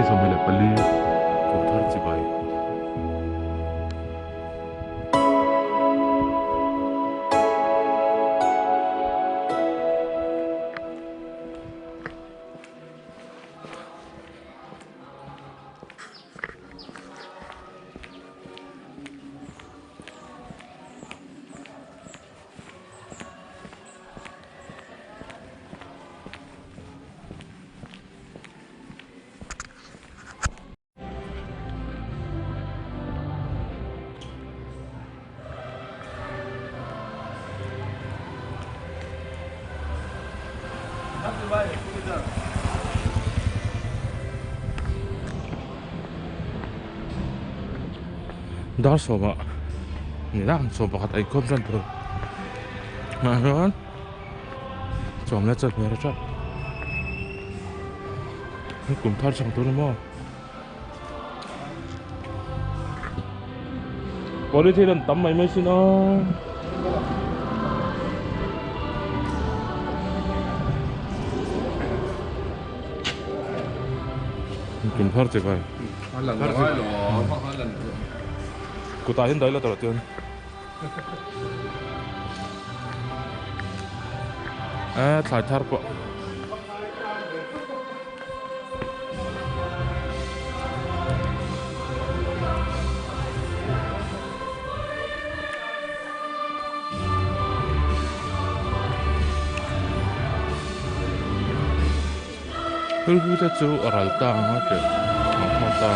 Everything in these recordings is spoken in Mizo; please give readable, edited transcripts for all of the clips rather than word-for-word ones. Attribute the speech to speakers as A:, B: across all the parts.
A: ni 24 kum thar chibai. Dar sawmah ni la sawm pakhat a inkhawm tan tur ah hian chawmna chawlh hmel a tap kum thar chhang tur maw polythene an tam mai mai sin aw. Kum thar che vai. Kutah hian daih la tawh chuan. A thlai thar pawh. Hrilhu te chu a ral ta ang a tih a nghak ta.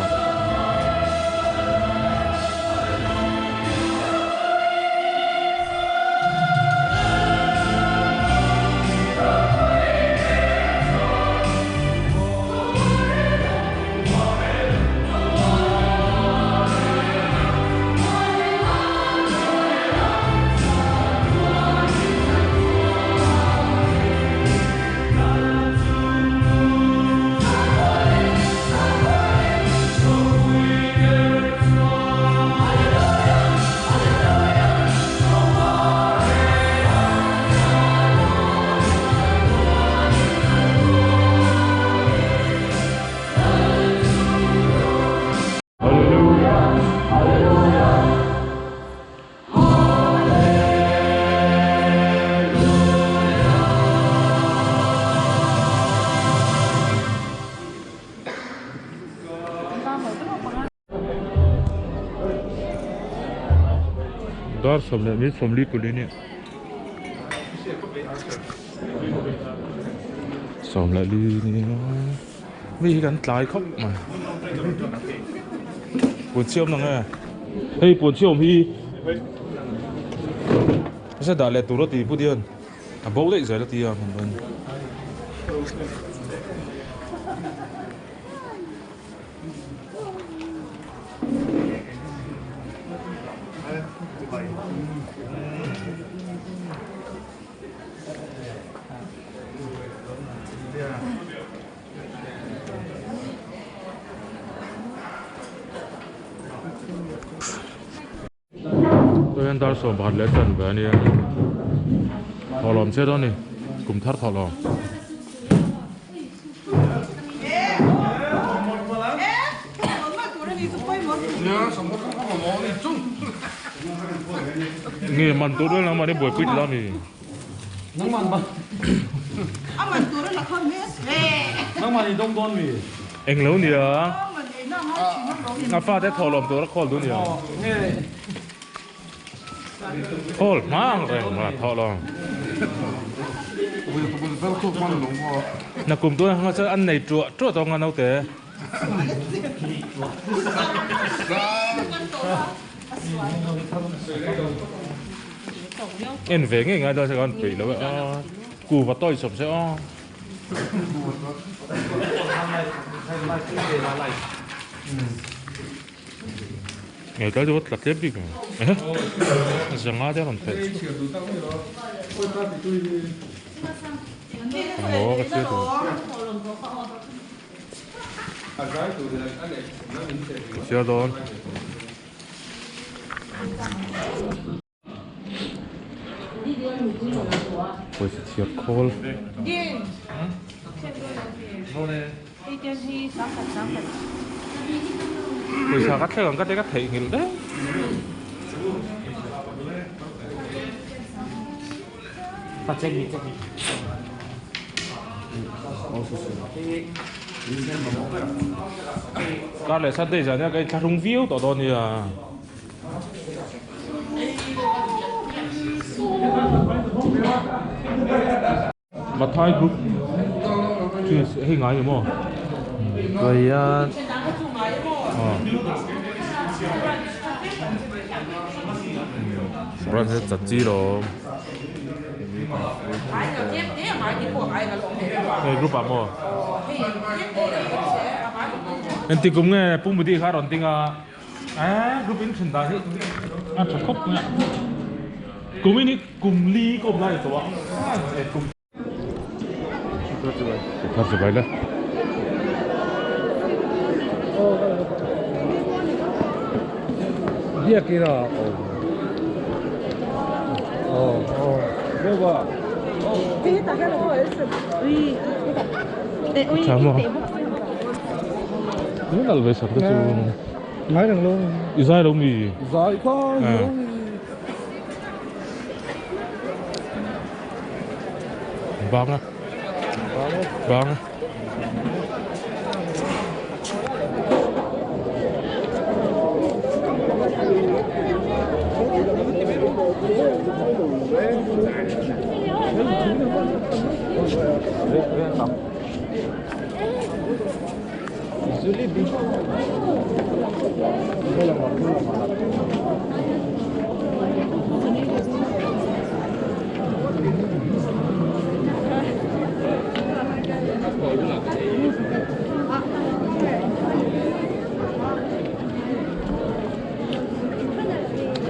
A: Dar sawm leh min sawmli pali nia sawm leh li nia mi hi kan tlai khawp mai puan chhiawm nang e hei puan chhiawm hi nasa dah leh tur a ti put hian a bo daih zel a ti a Tuian dar sawm pakhat leh chan ve ania thawhlawm chiah dawn a ni kum thar thawhlawm. Nge man tur vel nangmah ni buaipui ti la mi.
B: Nangman man.
C: A man tur a la khawn mek.
B: Nangman i dawng dawn mi.
A: Eng lo nia. A fate thawhlawm tur a khawl duh nia. Khawl hmang reng ma thawhlawm. Nakum tuna hanga chuan an nei tuah tuah tawh ang a naute. En ve ngei ngai dawn se kan peih lo e a kuva tawi chawp se aw. Nge tlai chu ka tla tlep bik ang eh zanga te a rawn phelh maw ka chhiat ang ka chhiar dawn. Pawisa chhiar khawl. Pawisa ka thleng ang ka ti ka theihnghilh daih. Kar leh Sunday zan hian ka inthlahrung viau tawh dawn nia. Mathai group chu hei ngai ni maw?
D: Tuian
A: Branch hi chat chi lo hei group ah maw? Engtik kum nge Pu Mudi kha a rawn ding a? Eee group in thin dan hi a tha khawp mai a kum in hi kum li ka awm lai ni tawh a kum thar chibai le
B: biakina oh oh oh
A: Tha maw? Ni nal ve sak te chu.
B: Ngai reng lo.
A: I zai lo mi?
B: Zai kha lo.
A: Bang a. Bang a.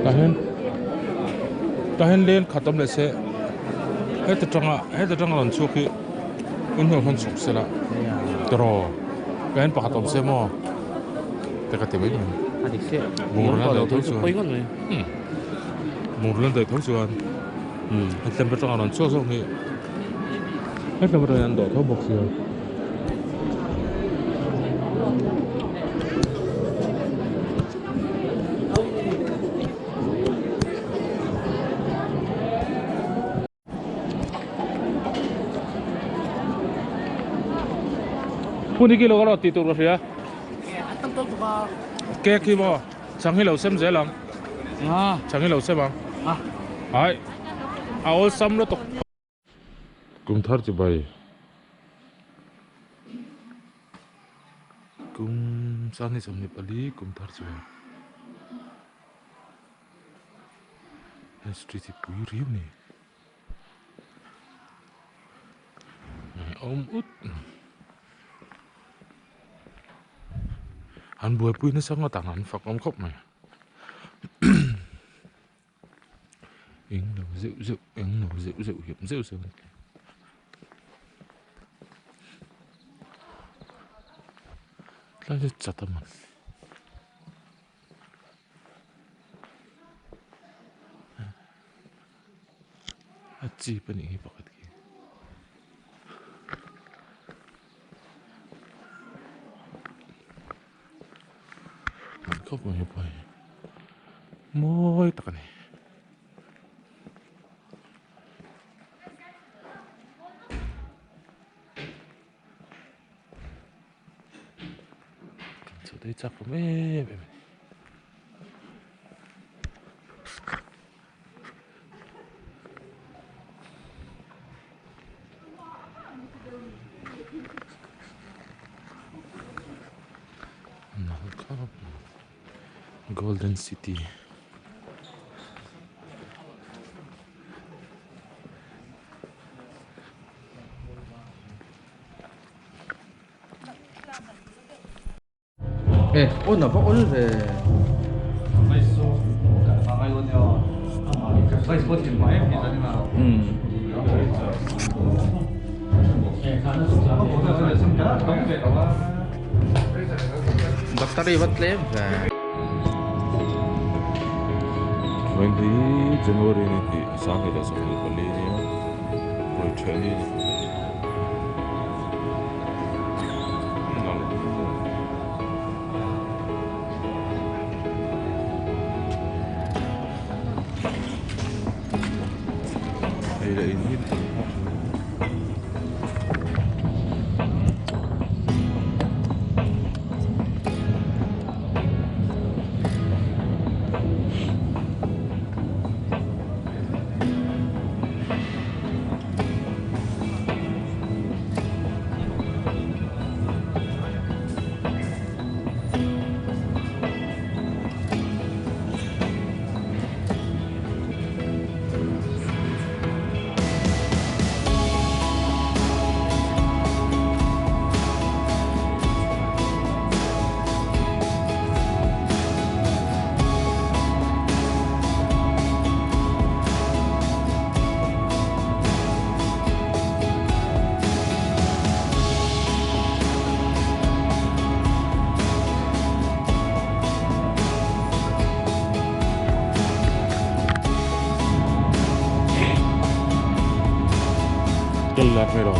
A: Tah hian tah hian leng khat awm leh se heta tanga heta tanga rawn chhuak hi in hnuai khan chhuk sela tiraw ka en pakhat awm se maw te ka ti mai mai bungraw lan daih tho chuan bungraw lan daih tho chuan hetlem atanga rawn chhuak zawk hi hetlem atang hian an dawh tho bawk sia. Phun hi kilo ka rawh tih tur ka hria. Cake hi maw chhang hi lo sem zel ang. Chhang hi lo sem ang. Hai a awlsam lutuk. Kum thar chi bai. Kum sangni sawmhnih pali kum thar chi bai. He street hi pui riau a ni. Awm ut an buaipui nasa ngawt ang an fak awm khawp mai eng lo zeuh zeuh eng lo zeuh zeuh hi awm zeuh zeuh a ni. Tlai chu chat a man. A chip a nih hi pakhat khi. An khawp mai hepa hi. Mawi tak a ni. Chu te chak awm em em a ni. Golden City.
D: E on a va ol ve. Battery va tlem ve.
A: Vawiin hi January ni hnih 2024 nia ruai ṭheh ni a ni. leh in hi tam nghak thin. Kel lak mai lo.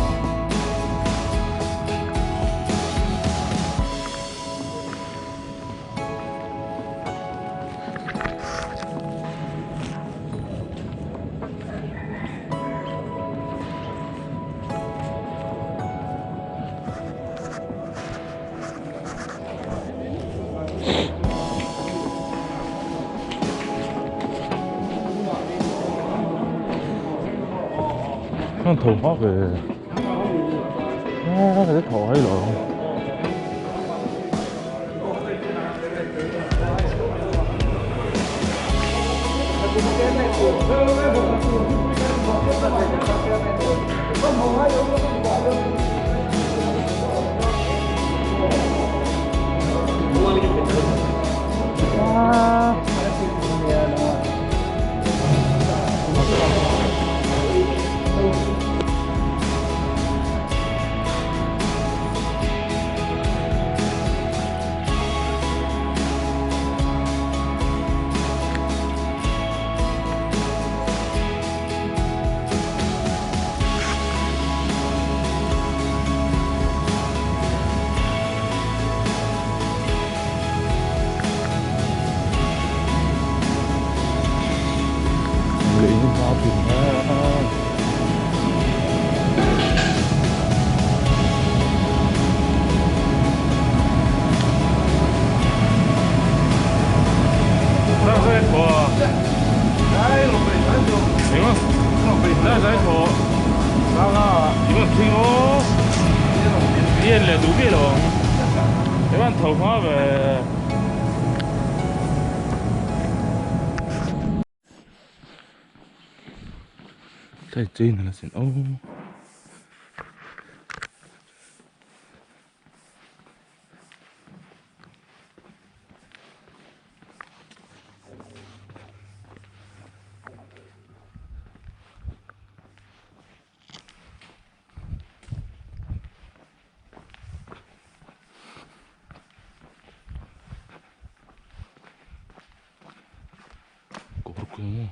A: An tho hma ve a ka tho hai lo. 太近了，先哦。 그렇군요.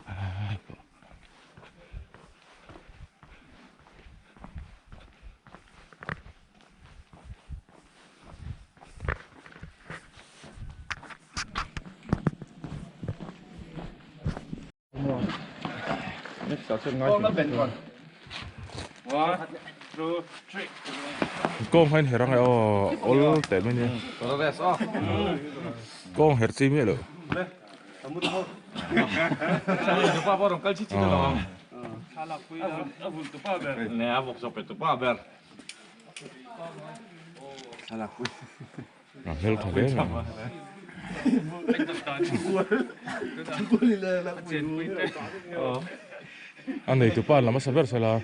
A: 아이고. Kawng hain her angai aw awl teh mai nia kawng her chi miah lo a hmel tha hle mai. A neitu pa lam a sa ber sela.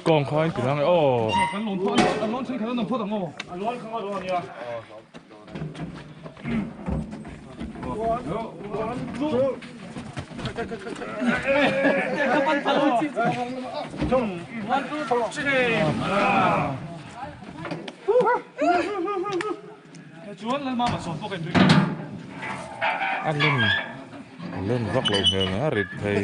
A: Kawng kha in ti lang e aw. A len a len vak lo hmel a rit phei.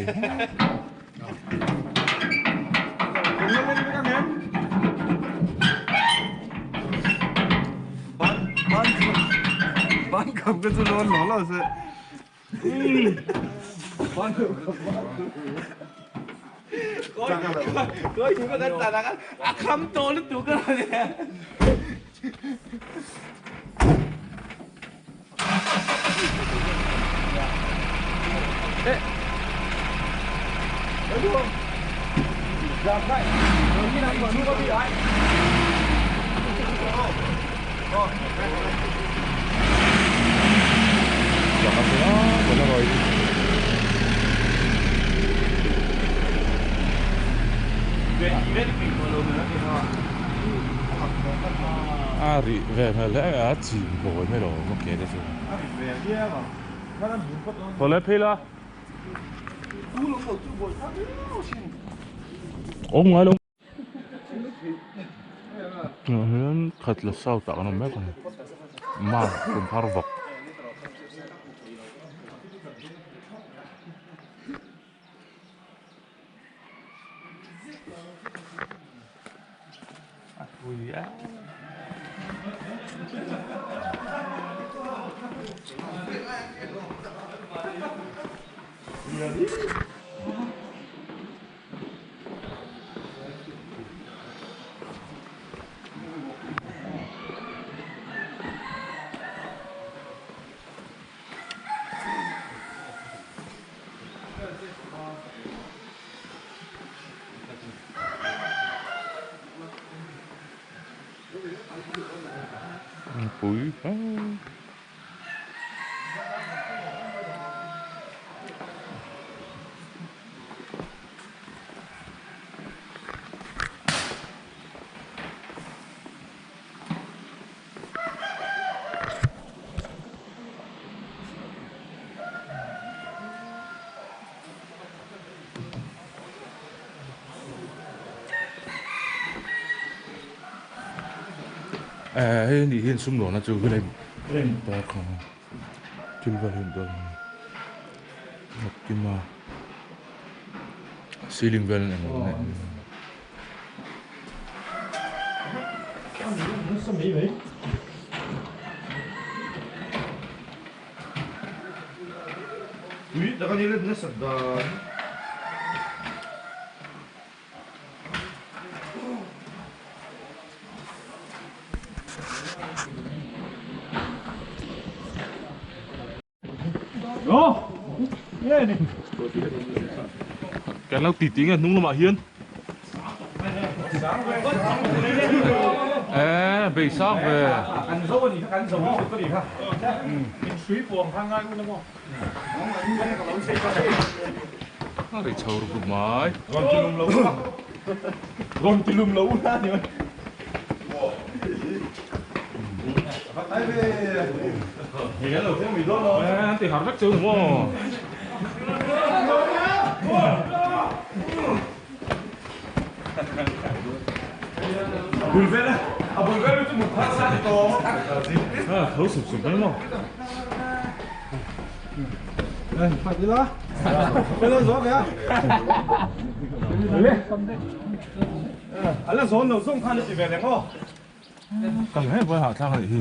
A: A rih ve hmel hle a, a chim bawi mai lo maw ke te chu. Thaw leh phei la. Awm ngai lo. Tah hian khat la south ah kan awm mek a ni. Mark kumphar vawk. Pui hle. Eh hei nih hian sum lawhna chu helai bar kha thil vel hi dawn a kima ceiling vel eng emaw nen. Kan lo titi nge hnung lamah hian eh bei sang ve a ri chho ru ru mai
B: Rawn ti lum lo na ni mai.
A: An ti har vek chu maw. A tho sup sup mai maw. Kal hei vawi hahthlak a nih hi.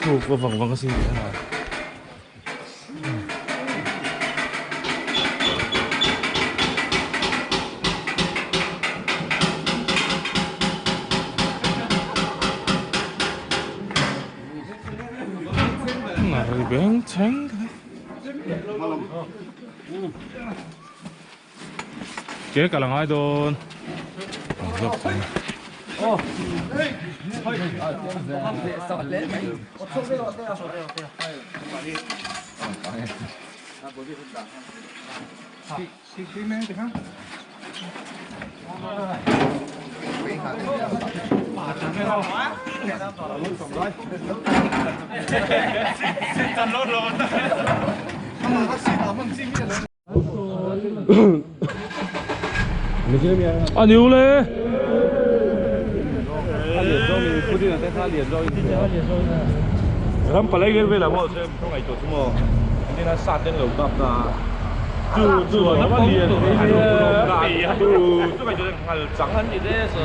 A: Thuk a vang vang a sin tih a. Ri beng chheng. Ke ka la ngai dawn. A niu le.
B: Ram palai vel vel maw se thong ai to chu maw ina sa ten lo kap na chu chu na lian chu chu mai chu ngal chang an ni de so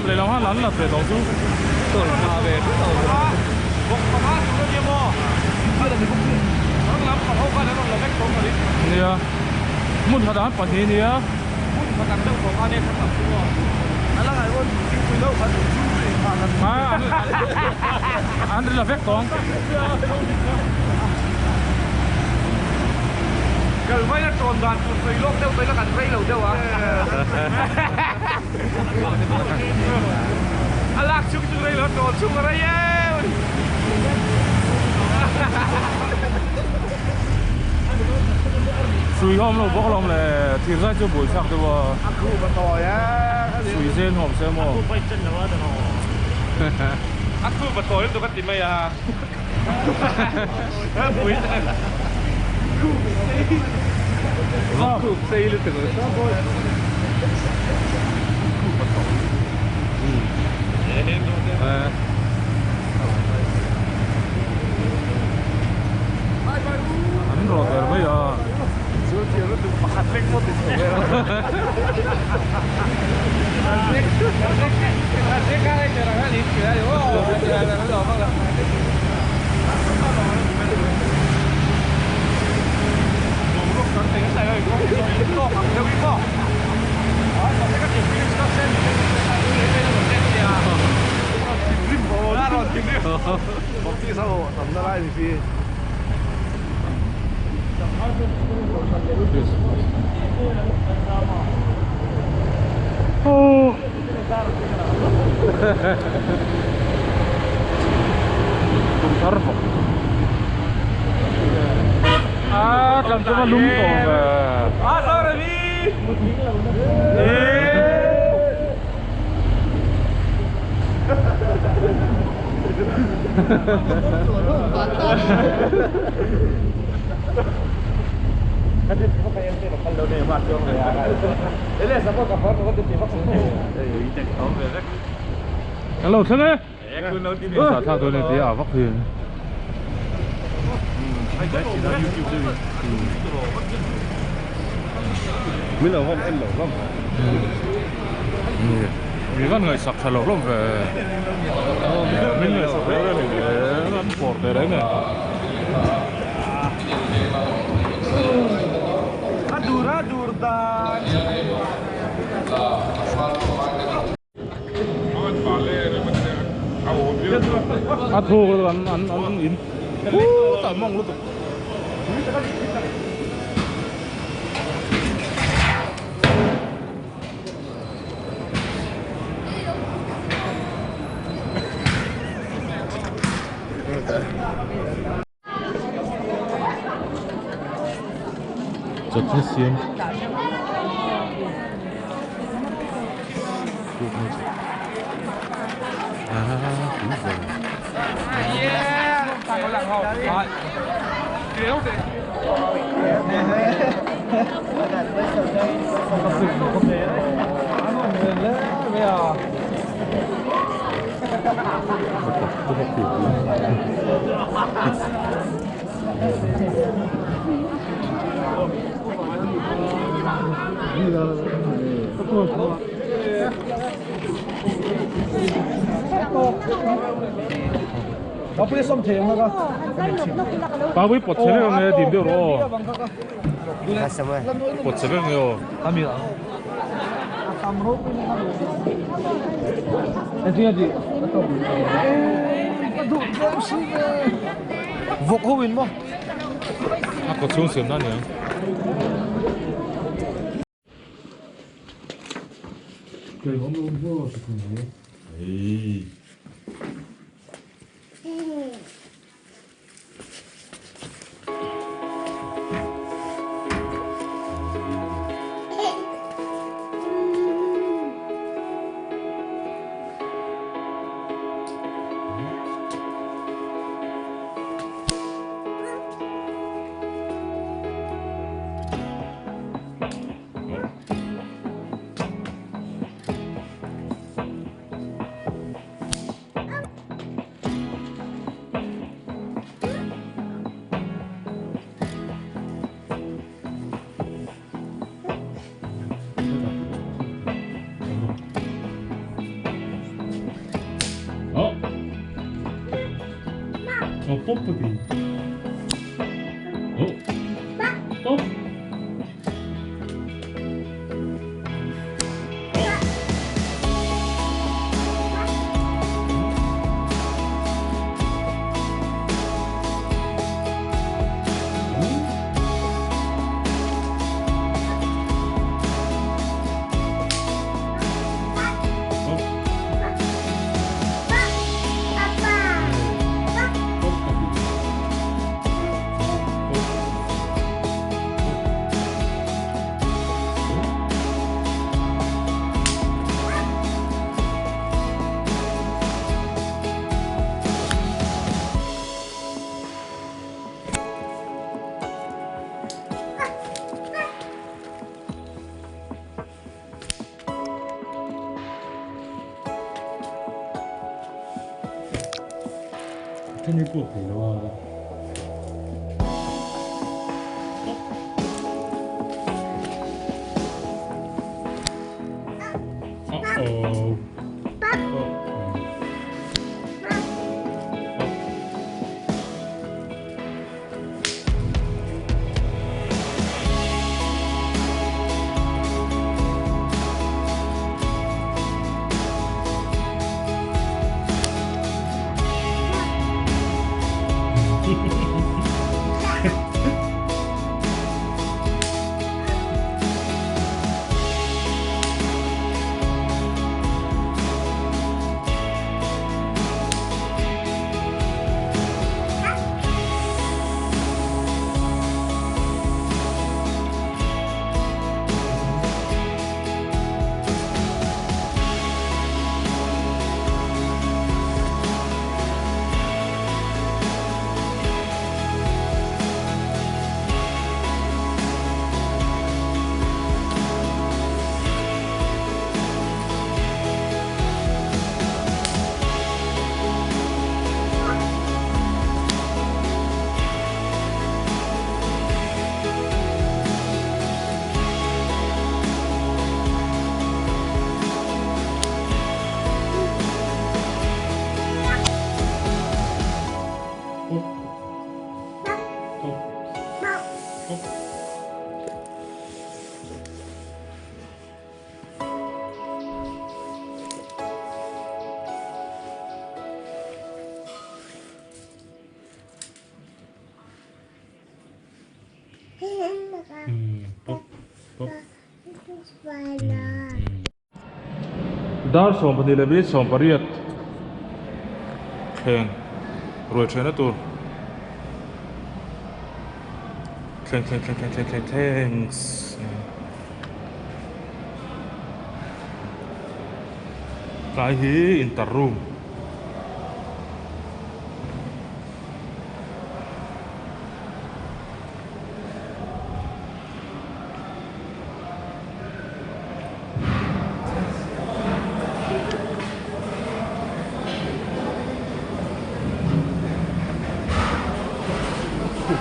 A: 你两下撚落嚟當中。Nia, mun khat an pahnih nia. An ri la vek tawng. Sui hom lo bawk lawm le thir zai chu bul chak deuh a. Sui zen hawm se maw. An rawt ber mai a. Tum thar bawk. A tlam chu va lum tawh ve. Hello thleng e. Sa thla dawn e tih a vak hi.
B: Min lo van en lo hlawm.
A: Mi van ngaihsak tha lo hlawm ve. Min ngaihsak tha lo hlawm ve. An pawr ve reng e. A thuk an an an in. Huu tah mawng lutuk. Chawhmeh siam Pawi pawt chhe vek ang e dim deuh rawh aw. Pawt chhe vek ang e aw.
D: Vawk ho in maw?
A: A kaw chhung siam na aniang. 어, 뽀뽀디. 어? 뽀? Then you put the Uh-oh. Dar 12 leh minute 18 thleng ruai thehna tur thleng thleng thleng thleng thleng thleng thleng tlai hi inter room.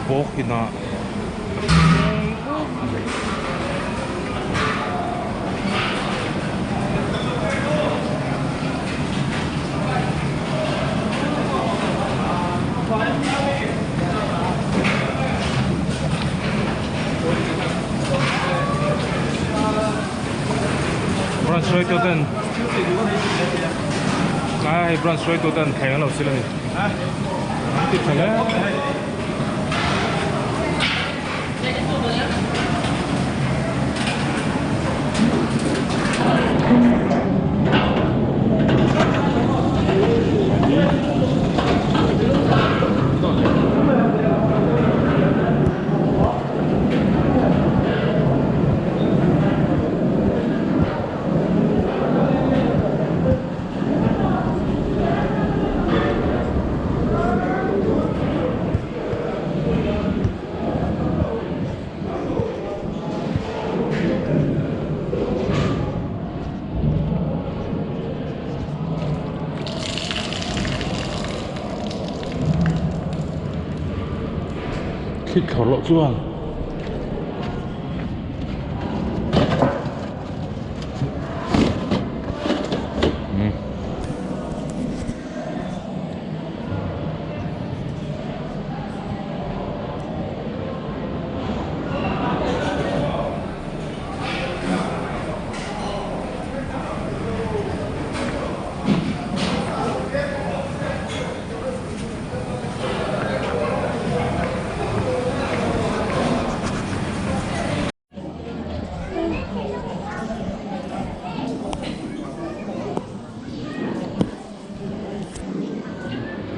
A: Bawk inah branch hruaitu ten tlai ah hei branch hruaitu ten thleng an lo sil a ni an ti tha hle. Thlit thlawr loh chuan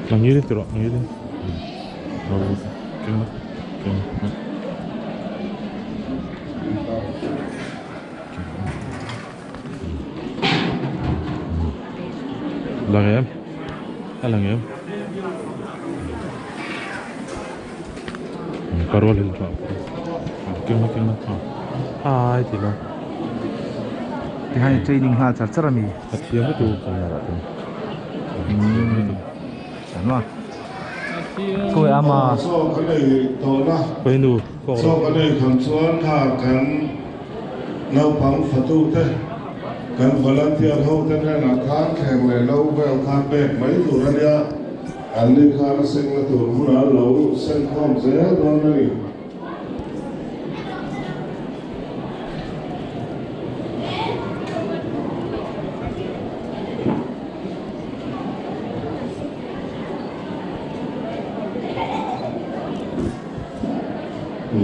A: Ang ngilin tiro, ang ngilin. Lang em? A lang em? Ka rual hi keng na keng na hai ti lo.
D: Tikhan training nghal char char ami.
A: A thiam lutuk camera ah chuan. Thiam lutuk.
D: Sanwa. Khawi ama.
A: Khawi nu kawk
E: Chaw kan ei kham chuan kha kan naupang fatute kan volunteer ho te hnenah khan thleng leh lo vel khan pek mai tur a nia, an ni khan a sengna tur hmunah an lo sengkhawm zel dawn a ni.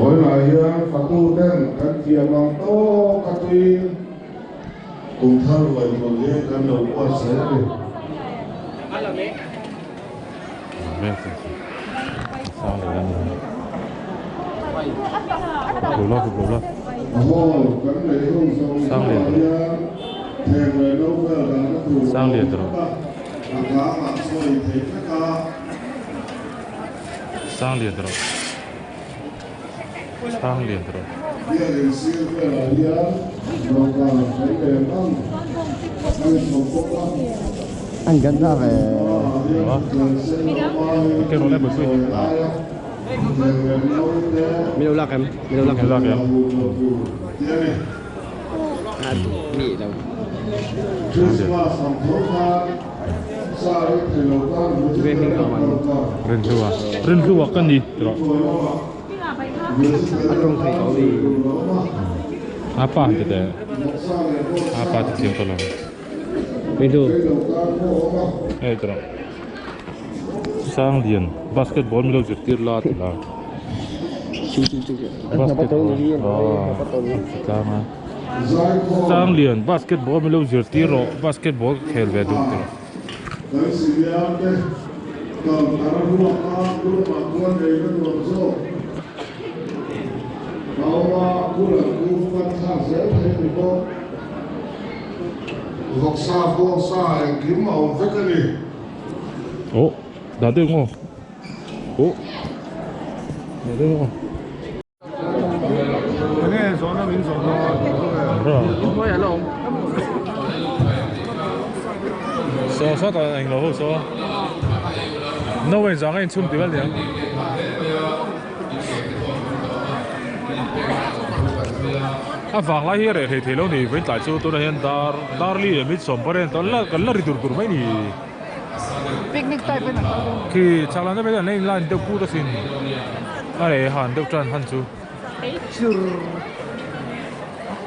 E: Vawiinah hian fatu ten kan thiam ang tawk a tuiin kum thar ruai tur hi kan lo buatsaih a ni. Hall kan neih ho zawng zawngah hian theng leh no vel dahna tur a awm vek a, a kangah sawi theih vek a.
A: Sang lian rawh Sang lian rawh.
E: Biakin sir velah hian dawhkan kan lem ang a ni chho bawk a.
D: An gan ta ve. Mi lo lak em? Mi lo lak em?
A: Lak em?
D: Mi lo.
E: Christmas ang tho khan
A: Rinhlua Rinhlua ka ni tih rawh.
D: A tawng thei tawh mi.
A: A pa han ti teh. A pa ti chiang tawh lo.
D: Rinhlu.
A: Hei tih rawh. Sanglian basketball min lo zirtir la ti la. Basketball. Tlang a. Sanglian basketball min lo zirtir rawh basketball ka khel ve duh ti rawh. Oh dah deuh maw oh dah deuh maw. Saw saw tah englo ho saw no in zang a inchhum ti vel nia. A vang lai hi a reh thei thei lo ni vawiin tlai chu tunah hian dar dar li leh mit sawm pariat an la kan la ri dur dur mai ni.
C: Picnic type in an kal dawn.
A: Khi chak lam deuh mai an la in line deuh put asin a reh han deuh tan han chu.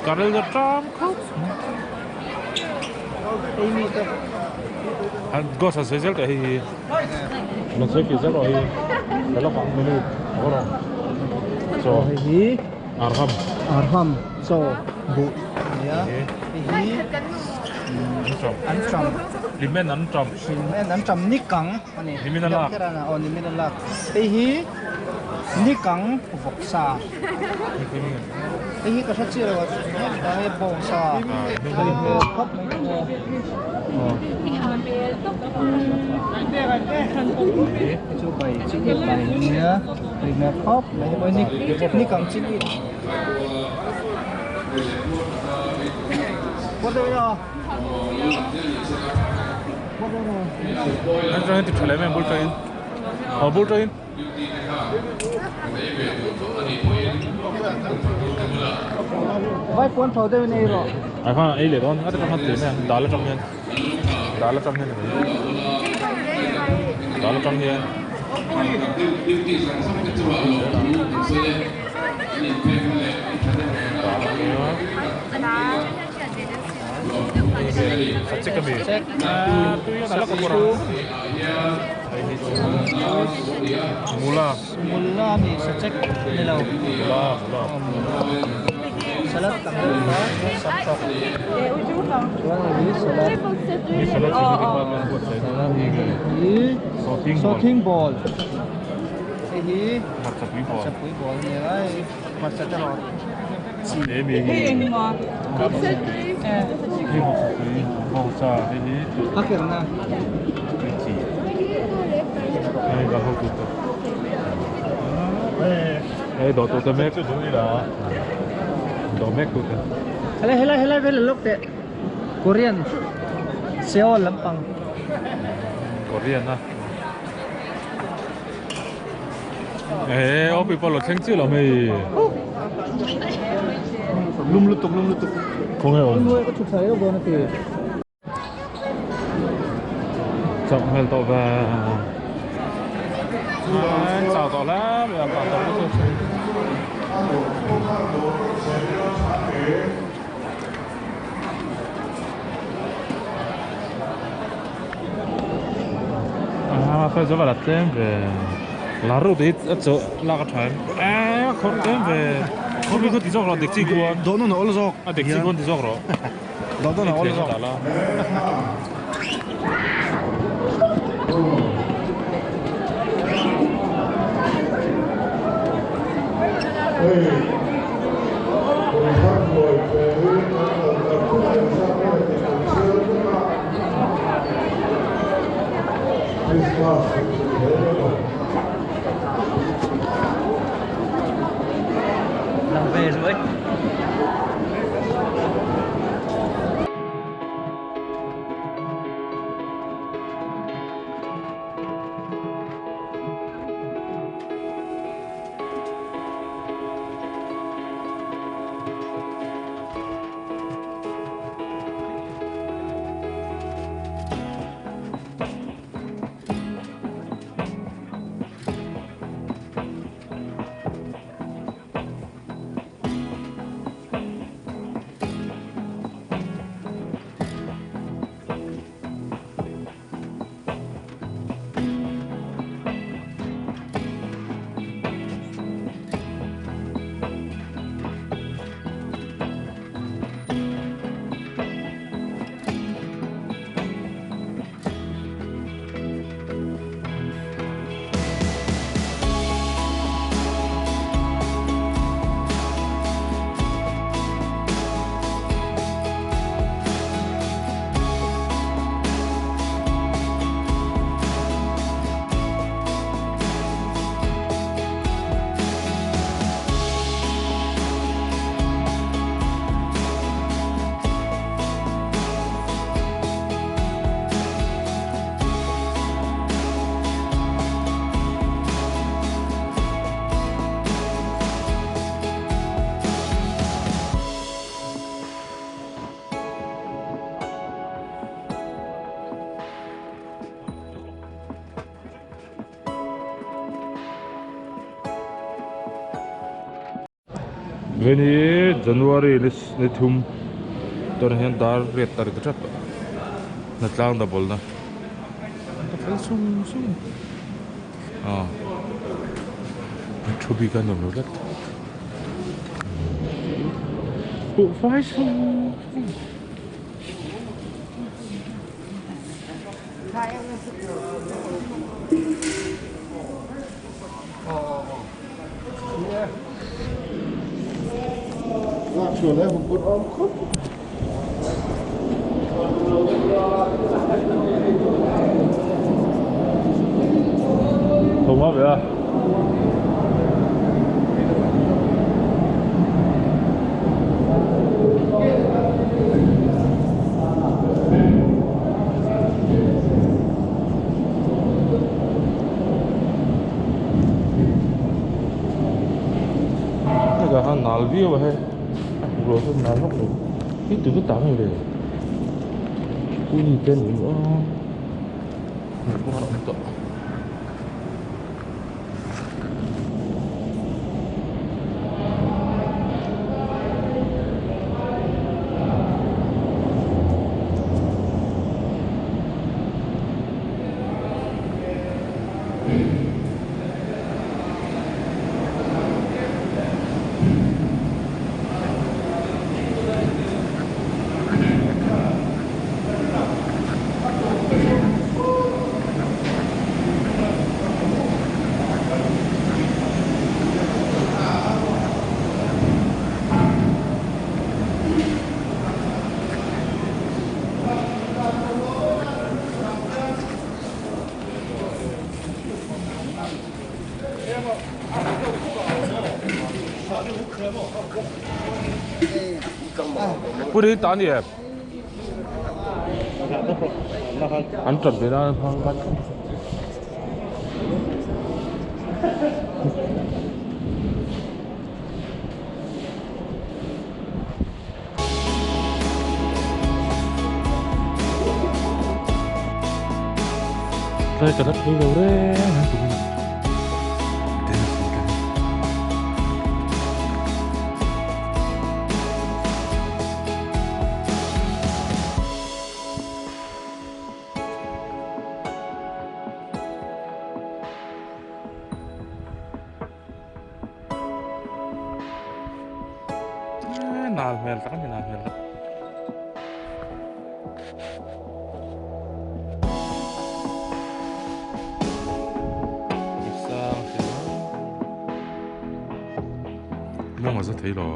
A: Karel ta tang khawp mai.
C: Ei mi te.
A: Han ghost han sawi zel teh hei hi. Rawn sawi fih zel rawh hei. Ka la kang minute a va rawng. Chaw.
C: Hei hi.
A: Arham.
C: Arham chaw buh ania. Hei hi.
A: Anṭam.
C: Anṭam.
A: Hlimen anṭam.
C: Hlimen anṭam nikang ani.
A: Nimin a lak.
C: Aw nimin a lak. Hei hi nikang vawksa. Hei hi ka hre chiah lo a hei bawngsa. Hei hi khawp mai chu. Hei chu bai chili bai ania. Tui hmel khawp mai hei pawh hi nikang chili.
A: Atangin ti tha leh mai ang bul tangin aw bul tangin
C: Vai puan tho deuhin ei rawh.
A: Ai khan ei leh dawn a ti khan tui mai ang dal atang hian dal atang hian dal atang hian. Mula
C: Mula ami sachek ni lo
A: Mula mula
C: Salad tam deuh kha samthawk chuan hei hi salad
A: Hi salad chi department buatsaih
C: hi sawthing ball hei hi
A: hmarchapui ball
C: hmarchapui ball a ni a hei hmarcha te rawh chi a kerna helai helai helai vel lawk teh Korean Seoul lampang
A: Korean a Eee aw pipa lo thleng chiah lo hei.
D: Lum lutuk lum lutuk.
A: Khawnge awm.
C: Nuai ka chhuk thla reuh dawn a ti.
A: Chauh hmel tawh ve. Chau tawh hle mai a tah tawh lutuk. A fel zawk a la tlem ve la rut hi a chawh lak a tha em a khawrh tlem ve khawrh hi khaw ti zawk rawh dik chi kuan
D: dawh nawn a awl zawk
A: a dik chi kuan ti zawk rawh
D: dawh nawn a awl zawk
C: Làm về rồi.
A: Veni January ni thum tunah hian dar riat ta ri ta tep. Hnatlang double na ka fel sung sung a thu bik a nuam lo tlat huh fai sung sung. Thawm ve a. Heta khan nal viau a hei a hmu lo chuan nal vak lo hi tu chu tang le kuni te ni maw hmuh pawh a awm tawh. Puri ta ni em? An ṭap ve nan phang vat. Tlai ka la thei lo reng ang tumin Nal hmel tak a ni nal hmel tak. Mawng a za thei lo.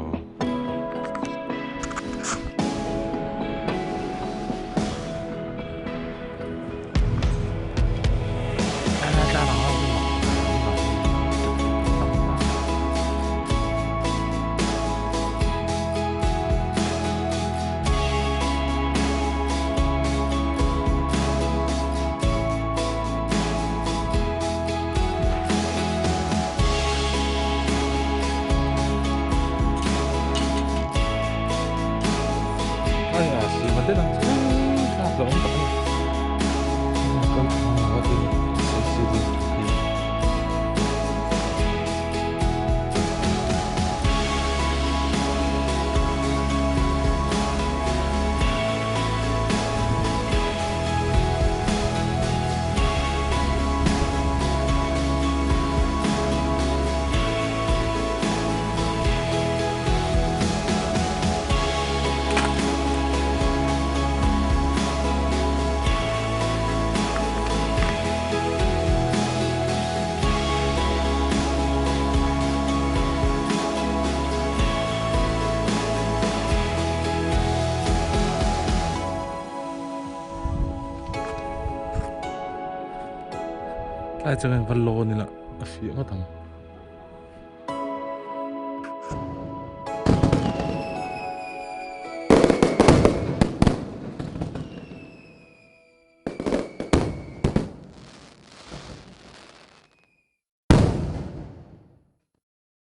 A: Tlai chuan va lawn ila a fiah ngawt ang.